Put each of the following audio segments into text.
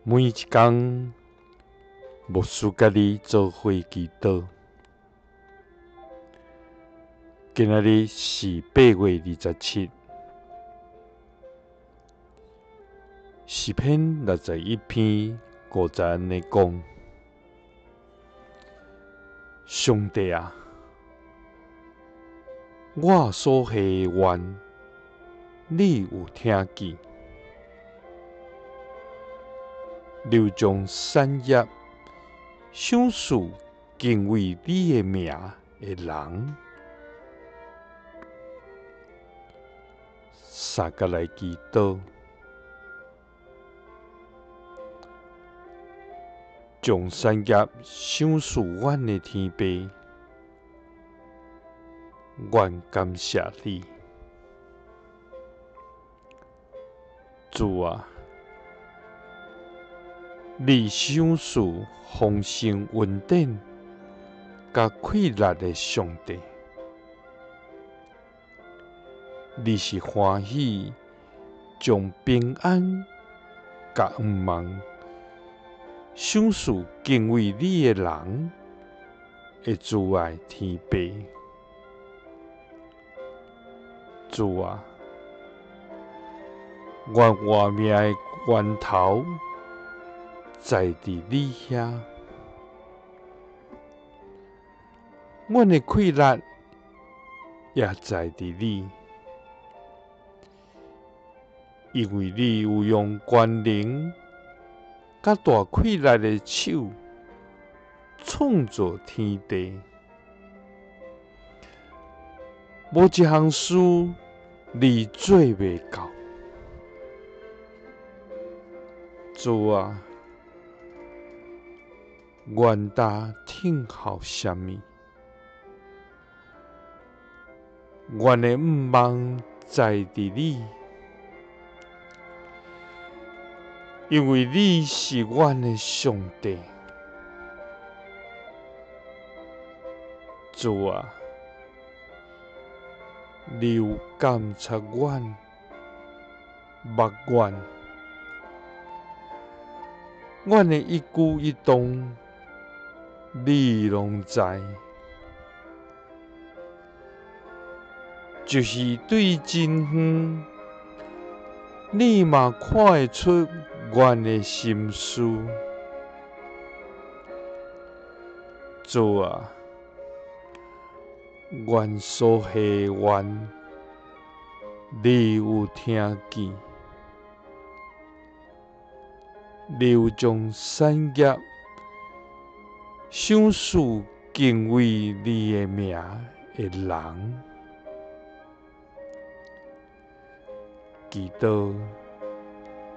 每一工，牧师佮你做伙祈祷。今仔日是8月27，诗篇61篇5节按呢讲：上帝啊，我所许的愿，你有听见。你有将产业赏赐敬畏你的名的人。三角来祈祷，将产业赏赐阮的天父，阮感谢你，主啊！你赏赐丰盛恩典佮气力的上帝，你是欢喜将平安佮向望赏赐敬畏你的人的慈爱天父。主啊，阮活命的源头在伫你遐，阮的气力也在伫你，因为你有用权能佮大气力的手创造天地，无一项事你做袂到。主啊，阮当听候啥物？阮的向望在伫你，因为你是阮的上帝。主啊，你有监察阮，目阮，阮的一举一动，你拢知。就是对真远，你嘛看会出阮的心思。主啊，阮所许的愿，你有听见。你有将产业赏赐敬畏你的名的人。祈祷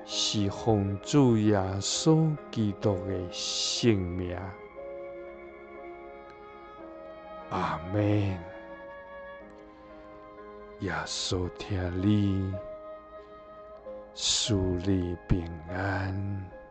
是奉主耶稣基督的圣名。阿们。耶稣疼你，赐你平安。